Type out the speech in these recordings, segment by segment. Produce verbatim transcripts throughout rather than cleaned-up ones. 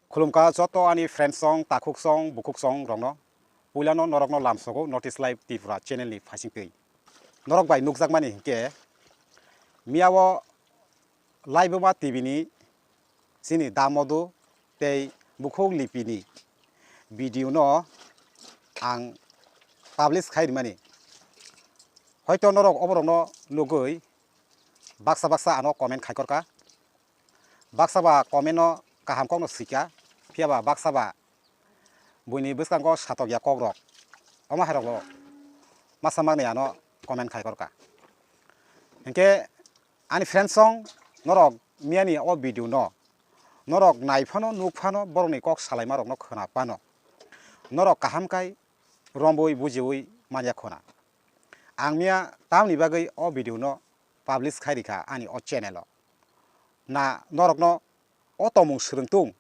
Khulumkha joto ani friends song, takhuk song, bukhuk song rokno. Puilano norokno lamsogo North East Live Tripura channel ni phaisingtwi. Norok bai nukjakmani hinkhe miyao Laibuma T V ni chini Damodu tei Bukhuk Lipi ni video no ang publish khai rimani. Hoito norok oborokno nugwi baksa baksa ano comment khaikorkha. Baksa ba comment no kaham kokno swikha, phiya ba baksa ba buini bwskango satokya kokrok. Omo hairokbo masa manwi ano comment khaikorkha. Hinkhe ani friends song, norok miyani o video no norok nai phano, nuk phano, borokni kok salaimarokno khwna phano norok kaham khai rombwi bujiwi manya khwna. Ang miya tamni bagwi o video no publish khai rikha ani o channel o. Na norokno o tongmung swrwng tung,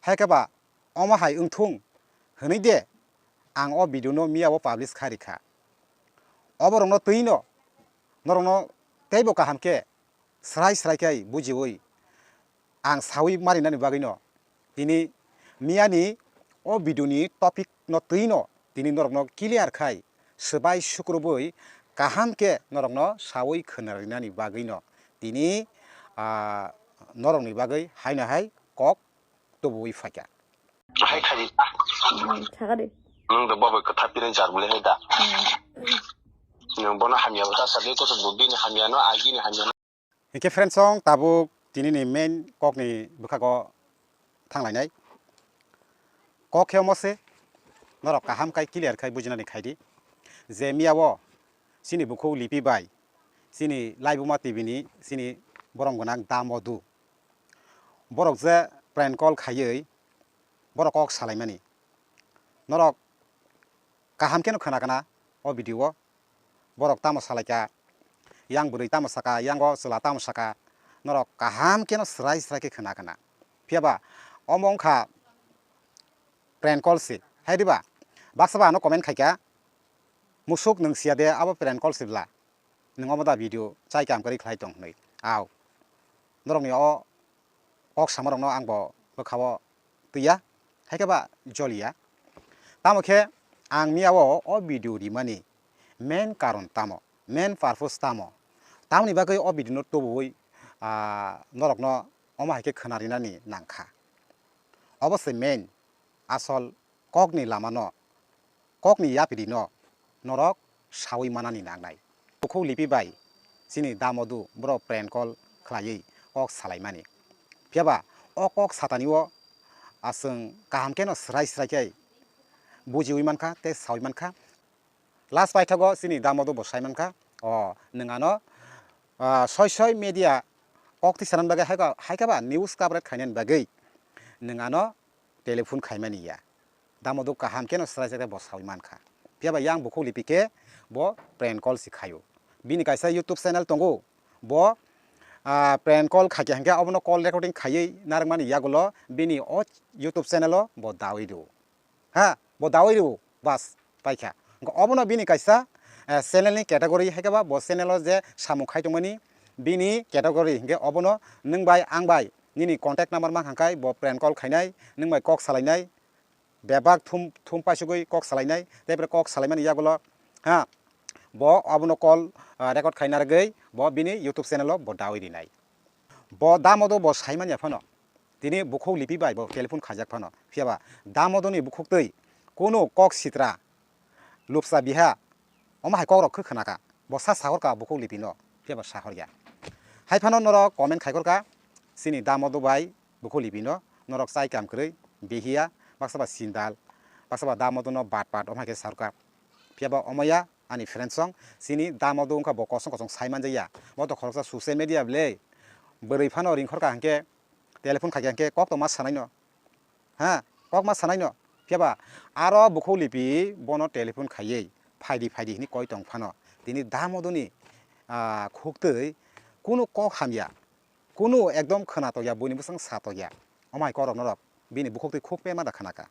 hai khe ba omo hai wng thung hwnwi de ang o video no miya o publish khai rikha. Oborokno twi no norokno teibo kaham khe srai srai khe bujiwi ang sawi marinani bagwino tini miyani o video ni topic no twi no tini norokno clear khai swbai sukrubwi kaham khe norokno sawi khwnarinani bagwino tini, ah, norokni bagwi haino hai kok tubuwi phaikha. Hai khai di. Hmm, khaka de. Nwng do bobo kwtha pirai jar bole hai da. Hmm. Nwng bono hamya bo ta sa de, koso bo bini hamya no, agini hamya no. Hinkhe friends song, tabuk tini ni main kok ni bwkhago thanglainai. Kok khe omo se, norok kaham khai clear khai bujinani khai di. Je miya o chini bukhuk Lipi bai, chini Laibuma T V ni chini borom gwnang Damodu. Borok je prank call khaiwi borok kok salaimani. Norok kaham kheno khwna kana o video o. Borok tamo salaikha, yang bwrwi tamo saka, yango chwla tamo saka, norok kaham kheno swrai swrai khe khwna kana. Phiya ba omo wngkha prank call se. Hai diba? Baksa ba ano comment khaikha, "Musuk nwng siya de abo prank call se bla? Nwng omo da video chai kam kwrwi khlai tong?" hwnwi. Au. Norokni o kok samarokno ang bo bwkhao twiya, hai khe ba joliya. Tamo khe ang miya o, o video rimani main karon tamo, main purpose tamo? Tamoni bagwi o video no tubuwi, ah, norokno omo hai khe khwna rinani nangkha. Obo se main asol kokni lamano, kokni yapirino norok sawi manani nangnai. Bukhuk Lipi bai chini Damodu borok prank call khlaiwi kok salaimani. Phiya ba o kok satani o, ah, chwng kaham kheno swrai swrai khe bujiwi mankha tei sawi mankha. Last paithago chini Damodu bo sai mankha, "O, nwng ano, ah, soi soi media kok twi sanani bagwi hai kha, hai khe ba news coverage khainani bagwi nwng ano telephone khaimani ya." Damodu kaham kheno swrai swrai bo sawi mankha. Phiya ba yang Bukhuk Lipi khe bo prank call se khaio. Bini kaisa YouTube channel tongo. Bo, ah, prank call khaikha hinkhe obono call recording khaiwi narwkmani yagulo bini o YouTube channel o bo dawi rwo. Ha, bo dawi rwo, bas, paikha. Hwnkhe obono bini kaisa, eh, channel ni category, hai khe ba bo channel o je samung khai tongmani, bini category hinkhe obono nwng bai ang bai nini contact number mankha khai bo prank call khainai, nwng bai kok salainai, bebak thum, thum paisugwi kok salainai, tei kok salaimani yagulo, ha, bo abono call, ah, record khaina rwgwi bo bini YouTube channel o bo dawi rinai. Bo Damodu bo saimanya phano, tini Bukhuk Lipi bai bo telephone khaijak phano, phiya ba Damoduni bukhuk twi kunu kok sitra lupsa biha, omo hai kokrok khe khwnakha, bo sa sahorkha Bukhuk Lipino, phiya ba sahorya. Hai phano norok comment khaikorkha, chini Damodu bai Bukhuk Lipino, norok chai kam kwrwi, bihiya, baksa ba sindal, baksa ba Damoduno bat bat, omo hai khe sahorkha. Phiya ba omoya ani friend song, chini Damodu wngkha bo kosong kosong sai manjakya. Bo to khoroksa social media bwle. Bwrwi phano ringkhorkha hinkhe, telephone khaikha hinkhe kok tongma sanaino. Ha, kok ma sanaino. Phiya ba aro Bukhuk Lipi bono telephone khaiwi, "Phaidi, phaidi," hwnwi koi tong phano. Tini Damoduni, ah, khuktwi kunu kok hamya, kunu ekdom khwna tokya, buini bwswng sa tokya. Omo hai kokrok norok bini bukhuktwi khuk pema da khwnakha.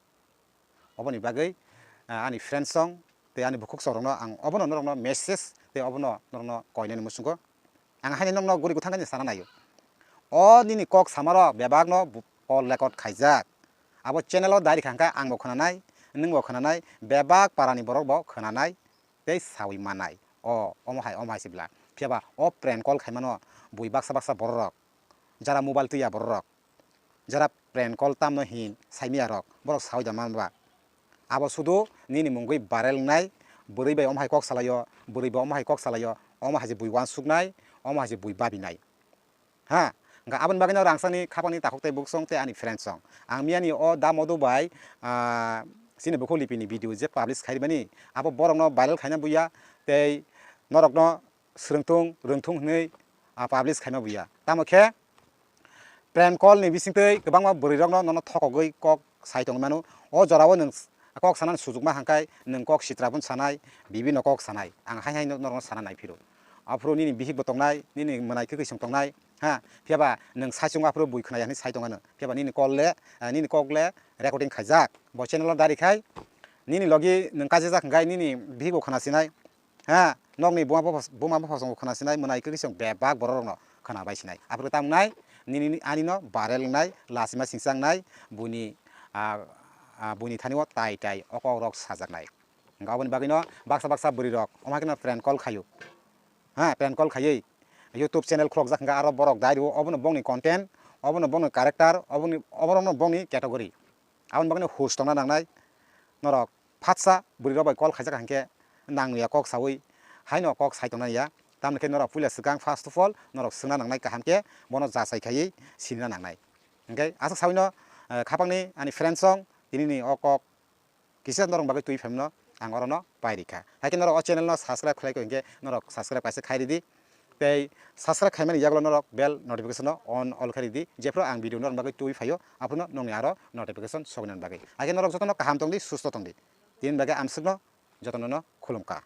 Oboni bagwi, ah, ani friend song tei ani bukhuk songrokno ang obono norokno message tei obono norokno koinani muchungo. Ang haino nokno guri gwthang khe sana naio. O nini kok samarok bebakno bu-, call record khaijak. Abo channel o direct hwnkha ang bo khwnanai, nwng bo khwnanai, bebak para ni borok bo khwnanai tei sawi manai. O, omo hai, omo hai se bwla. Phiya ba o prank call khai mano bui baksa baksa borok rok, jara mobile twi ya borok rok, jara prank call tamno hin saimaya rok, borok sawi da man ba. Abo sudu nini mungwi viral wngnai, bwrwi bai omo hai kok salaio, bwrwi bai omo hai kok salaio, omo hai se bui uansuknai, omo hai se bui babinai. Ha, hwnkha aboni bagwino rang sani khapangni takhuk tei buksong tei ani friends song. Ang miyani o Da Modu bai, ah, chini bukhuk lipini video je publish khaimani, abo borokno viral khaina buya tei norokno swrwngthung, rwngthung hwnwi, ah, publish khaima buya. Tamo khe prank call ni bisingtwi kwbangma bwrwirokno nono thokogwi kok sai tongwi mano. O jorao nwng kok sanani sujukma hangkai nwng kok sitra phun sanai, bibino kok sanai. Ang hai hai norokno sana naiphiro. Aphuru nini bihikbo tongnai, nini mwnai kwkwisong tongnai, ha, phiyaba nwng saichung aphuru bui khwnaya hwnwi sai tongano. Phiyaba nini call le, eh, nini kok le recording khaijak. Bo channel o dari khai, nini logi nwng kajijak hwnkhe nini bihikbo khwnasinai. Ha, nokni buma bupha, buma bupha songo khwna sinai mwnai kwkwi chwng bebak borok rokno khwna bai sinai. Aphuru tamo nai nini ani no barel wngnai, lachima singsa wngnai, buini, ah, ah, buini thani o tai tai o kok rok sajaknai. Hwnkha aboni bagwi no baksa baksa bwrwi rok omo hai kheno prank call khaio. Ha, prank call khaiwi YouTube channel khulokjak hwnkha aro borok dai rwo obono bongni content, obono bongni character, oboni, obono bongni category. Aboni bagwi no hus tongna nangnai norok. Phatsa bwrwi rok bai call khaijak hwnkhe nang ya kok sawi haino kok sai tongna ya. Tamni khe norok puila swkang first of all norok swngna nangnai kaham khe bono jachai khaiwi sinina nangnai. Hwnkhe aswk sawi no, eh, khapangni ani friends song tini ni o kok kisa norok bagwi twi phaimano ang oro no pai rikha. Haikhe norok o channel no subscribe khlai khe hwnkhe norok subscribe kaisa khai ridi. Tei subscribe khaimani yagulo norok bell notification no on all khe ridi, jephru ang video norok bagwi twi phaio, aphuru no nongni aro notification sogwi nani bagwi. Haikhe norok jotono kaham tongdi, susto tongdi. Tini bagwi amsukno jotono no khulumkha.